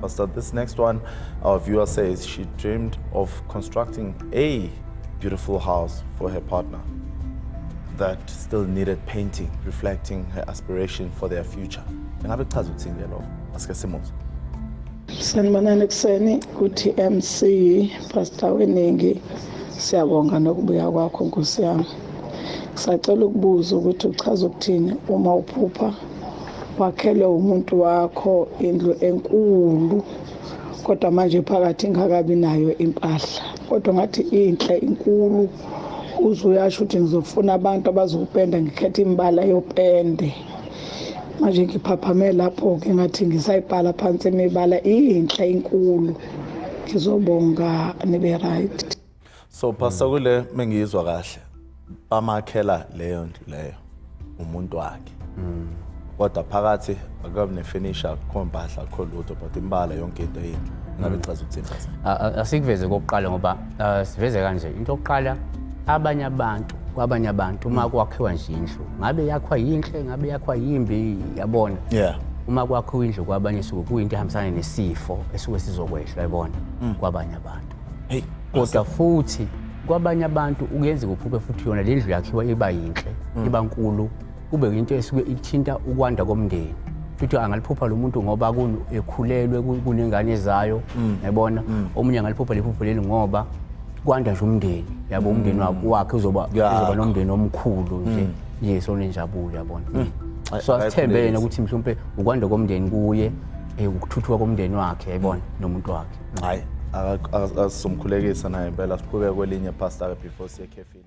Pastor, this next one, our viewer says she dreamed of constructing a beautiful house for her partner that still needed painting, reflecting her aspiration for their future. Engabe kuchaza ukuthini ke lokho? Asike simuzwe. Sanibonani ekuseni ku-TMC, Pastor Weningi, siyabonga nokubuya kwakho, Nkosi yami. Sacela ukubuza ukuthi uchaza ukuthini uma uphupha wakhelwe umuntu wakho indlu enkulu, kodwa manje phakathi ingakabi nayo impahla, kodwa ngathi inhle, inkulu, uze uyasho ukuthi ngizofuna abantu abazokupenda, ngikhetha imibala yopende. Manje ngiphaphame lapho-ke ngathi ngisayibhala phansi imibala, inhle, inkulu. Ngizobonga, nibe right. So Pastor, kule mengiyizwa kahle, bamakhela leyo ndlu leyo umuntu wakhe. Kodwa phakathi akabi ne-furniture, akukho mpahla, akukho lutho, but imbala yonke into yinhle. Ngabe chaza ukuthini, Pastor? Asikuveze kokuqala ngoba siveze kanje. Into yokuqala, abanye abantu, kwabanye abantu uma kwakhiwa nje indlu, ngabe yakhiwa yinhle, ngabe yakhiwa yimbi, yabona, uma kwakhiwa indlu kwabanye suke kuyinto ehambisana nesifo esuke sizokwehla, yabona, kwabanye abantu. Hey. Kodwa futhi kwabanye abantu kuyenzeka uphuphe futhi yona le ndlu yakhiwa iba yinhle, iba nkulu, kube into esuke ithinta ukwanda komndeni. Futhi angaliphupha lo muntu ngoba ekhulelwe, kunengane ezayo, yabona. Omunye angaliphupha lephupho leli ngoba kwanda nje umndeni, yabo, umndeni wakhe uzoba uzoba nomndeni omkhulu nje, yes, onenjabulo, yabona. So asithembe yena ukuthi mhlawumbe ukwanda komndeni kuye, ukuthuthuka komndeni wakhe, yayibona, nomuntu wakhe. Hayi, asomkhulekisa naye impela. Siqhubeke kwelinye, Pastor, before siye ekhefini.